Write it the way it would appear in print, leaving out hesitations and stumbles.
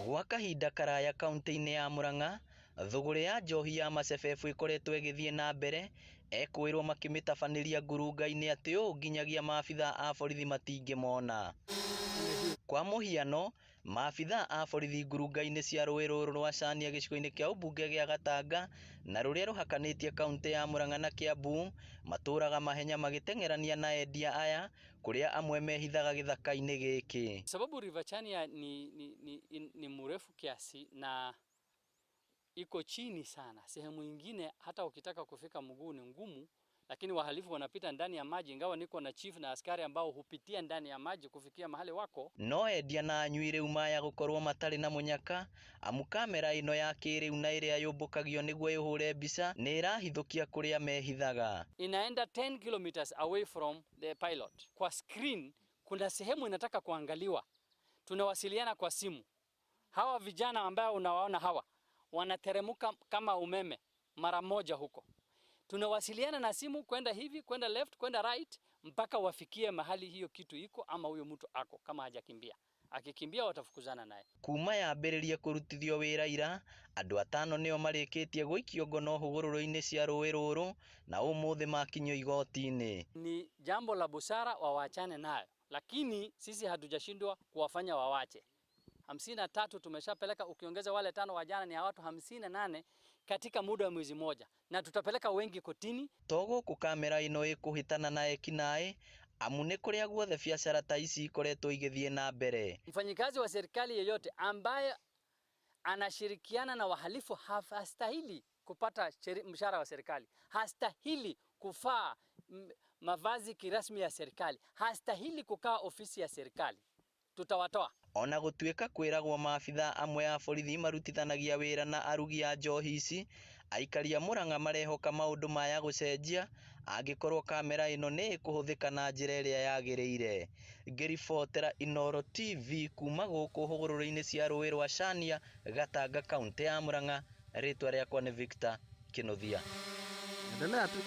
Gwa kahinda karaya kaunti-inĩ ya Murang'a, thũgũrĩ ya njohi ya macebebũ ĩkoretwo ĩgĩthiĩ na mbere, ekũĩrwo makĩmĩtabanĩria ngurunga-inĩ atĩ ũũ nginyagia maabithaa a borithi matingĩmona. Kwa mũhiano, maabithaa a borithi ngurunga-inĩ cia rũĩ rũrũ rwa Chania gĩcigo-inĩ kĩa ũmbunge gĩa Gatanga na rũrĩa rũhakanĩtie kaunti ya Murang'a na Kiambu, matũraga mahenya magĩteng'erania na endia aya kũrĩa amwe mehithaga gĩthaka-inĩ gĩkĩ. Sababu River Chania ni mrefu kiasi na iko chini sana. Sehemu ingine hata ukitaka kufika mguu ni ngumu, lakini wahalifu wanapita ndani ya maji, ingawa niko na chief na askari ambao hupitia ndani ya maji kufikia mahali wako. No endia na anyui rĩu maya gũkorwo matarĩ na mũnyaka amu kamera ĩno ya kĩrĩu na ĩrĩa yũmbũkagio nĩguo ĩhũre mbica nĩ ĩrahithũkia kũrĩa mehithaga. Inaenda 10 kilometers away from the pilot. Kwa screen kuna sehemu inataka kuangaliwa, tunawasiliana kwa simu. Hawa vijana ambao unawaona hawa wanateremuka kama umeme mara moja huko. Tunawasiliana na simu kwenda hivi, kwenda left, kwenda right mpaka wafikie mahali hiyo kitu iko ama huyo mtu ako, kama hajakimbia. Akikimbia watafukuzana naye. Kuma yambĩrĩrie kũrutithio wĩra ira, andũ atano nĩo marĩkĩtie gũikio ngono hũgũrũrũ-inĩ cia rũĩ rũrũ na ũmũthĩ makinyio igoti-inĩ. Ni jambo la busara wawachane nayo, lakini sisi hatujashindwa kuwafanya wawache. 53 tumeshapeleka, ukiongeza wale tano wa jana ni watu 58 katika muda wa mwezi moja, na tutapeleka wengi kotini. To gũkũ kamera ĩno ĩkũhĩtana na ekinaĩ amu nĩ kũrĩa guothe biacara ta ici ikoretwo igĩthiĩ na mbere. Mfanyikazi wa serikali yeyote ambaye anashirikiana na wahalifu hastahili kupata mshahara wa serikali, hastahili kuvaa mavazi kirasmi ya serikali, hastahili kukaa ofisi ya serikali. Tutawatoa. Ona gũtuĩka kwĩragwo maabithaa amwe a borithi marutithanagia wĩra na arugi a njohi ici, aikari a Murang'a marehoka maũndũ maya gũcenjia angĩkorwo kamera ĩno nĩ ĩkũhũthĩka na njĩra ĩrĩa yagĩrĩire. Ngĩribotera Inooro TV kuma gũkũ hũgũrũrũ-inĩ cia rũĩ rwa Chania, Gatanga, kaunti ya Murang'a, rĩtwa rĩakwa nĩ Victor Kinuthia. Endelea tu.